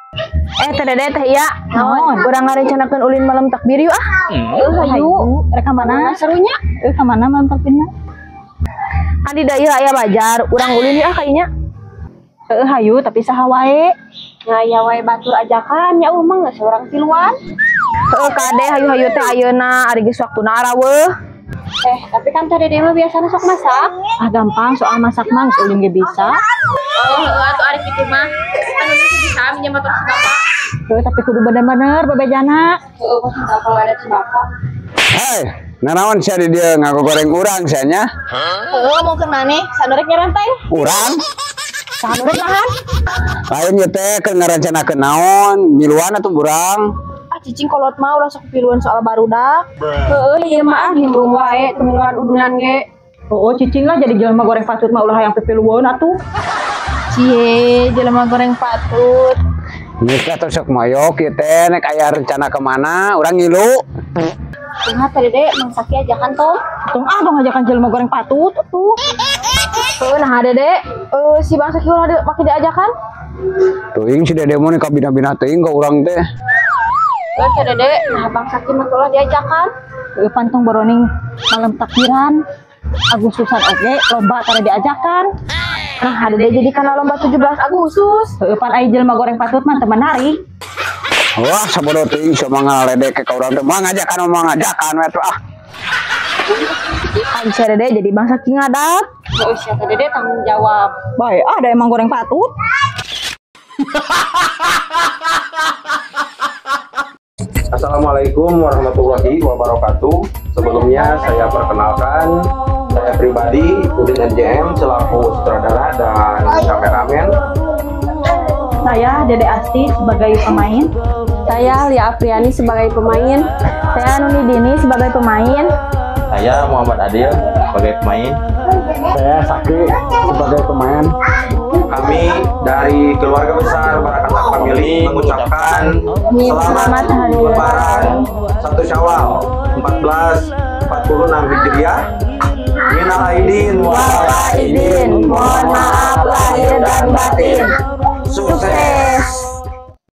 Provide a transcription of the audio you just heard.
Teh Dede teh iya. Naon? Urang ngarencanakeun ulin malam takbir yuk ah. Hayu. Rek ka mana? Serunya. Ka mana malam takbirna? Kan di dieu aya bajar, urang ulin yuk ah kayaknya. Heeh, hayu tapi saha wae. Ngaya wae batur ajakan ya umang geus urang tiluan. Heeh kade hayu-hayu teh ayeuna ari geus waktuna araweuh. Tapi kan Teh Dede mah biasana sok masak. Ah gampang soal masak mah geus ulin ge bisa. Oh, heeh atuh ari kitu mah. Anu geus bisa minjem motor si bapak. Heeh, tapi kudu bener-bener bebejana. Heeh, kok bapak ada si bapak. Hei, nanaon sia di dieu ngagogoreng urang sia nya? Heeh, mau ke maneh? Sanorek nyarantai. Urang? Sanorek nahan? Lain ieu teh keur ngarencanakeun naon? Miluan atuh urang. Ah cicing kolot mah ulah sok piluan soal barudak. Heeh, ieu mah ah nimbrung wae teu udunan ge. Oh, cicing lah jadi jelema goreng patut mah ulah hayang pipilueun atuh. Cie, jelema goreng patut. Geus atuh sok moyok ieu teh nek aya rencana ke mana urang ngilu. Kumaha Teh Dede, Mang Saki ajakan tong? Tong ah dong ajakan jelema goreng patut atuh. Heeh, nah Dede, si Bang Saki ulah make diajakan? Teuing si Dede mah kabina-bina teuing ka urang teh. Heeh, Teh Dede, nah Bang Saki mah ulah diajakan. Heeh, pantong boroning malam takbiran. Agustusan oge lomba tara diajakan. Nah, Dede jadi kana lomba 17 Agustus. Heeh, pan ai jelema goreng patut mah teu menarik. Wah, sabodo teuing sia mah ngaledek ka urang teh. Moal ngajakan we atuh ah. Ai sia Dede jadi Bang Saki ngadak. Heeh, sia Teh Dede tanggung jawab. Bae, ah da emang goreng patut. Assalamualaikum warahmatullahi wabarakatuh. Sebelumnya saya perkenalkan, saya pribadi Udin NJM selaku sutradara dan kameramen. Saya Dede Asti sebagai pemain. Saya Lia Apriani sebagai pemain. Saya Nuni Dini sebagai pemain. Saya Muhammad Adil sebagai pemain. Saya Saki sebagai pemain. Kami dari keluarga besar Barakata Family mengucapkan selamat Lebaran 1 Syawal 1446 Hijriah. Minal aidin wal faizin, mohon maaf lahir dan batin. Sukses.